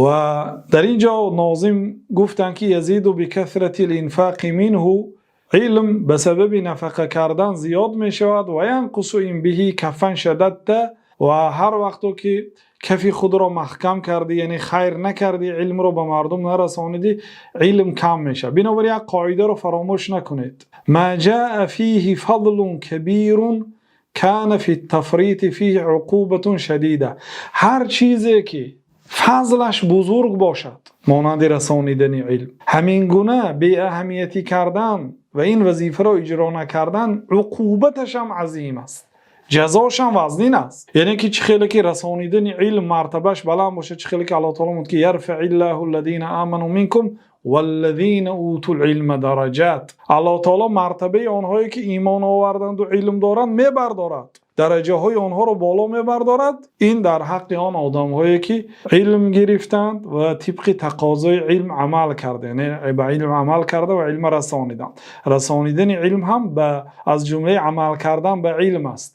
Ва дар инҷо нозим гуфтанд, ки يزيد بكثرة الإنفاق منه, илм ба сабаби нафақа кардан зиёд мешавад, وينقص إن به كفا شددت, ва ҳар вақто ки кафи худро маҳкам кардӣ, яъне хайр накардӣ, илмро ба мардум нарасонидӣ, илм кам мешавад. Бинобар як қоидаро фаромӯш накунед: ما جاء فيه فضل كبير كان في التفريط فيه عقوبة شديدة. Ҳар чизе ки фазлаш бузург бошад, монанди расонидани илм, ҳамин гуна беаҳамиятӣ кардан ва ин вазифаро иҷро накардан, уқубаташ ҳам азим аст, ҷазош ҳам вазнин аст. Яъне ки чӣ хеле ки расонидани илм мартабаш баланд бошад, чӣ хеле ки Аллоҳ таоло мегӯяд ки يرفع الله الذين آمنوا منكم والذين أوتوا العلم درجات. Аллоҳ таоло мартабаи онҳое ки имон оварданду илм доранд, мебардорад, дараҷаҳои онҳоро боло мебардорад. Ин дар ҳаққи он одамҳое ки илм гирифтанд ва тибқи тақозои илм амал карда, яъне ба илм амал карда ва илм расониданд. Расонидани илм ҳам аз ҷумлаи амал кардан ба илм аст.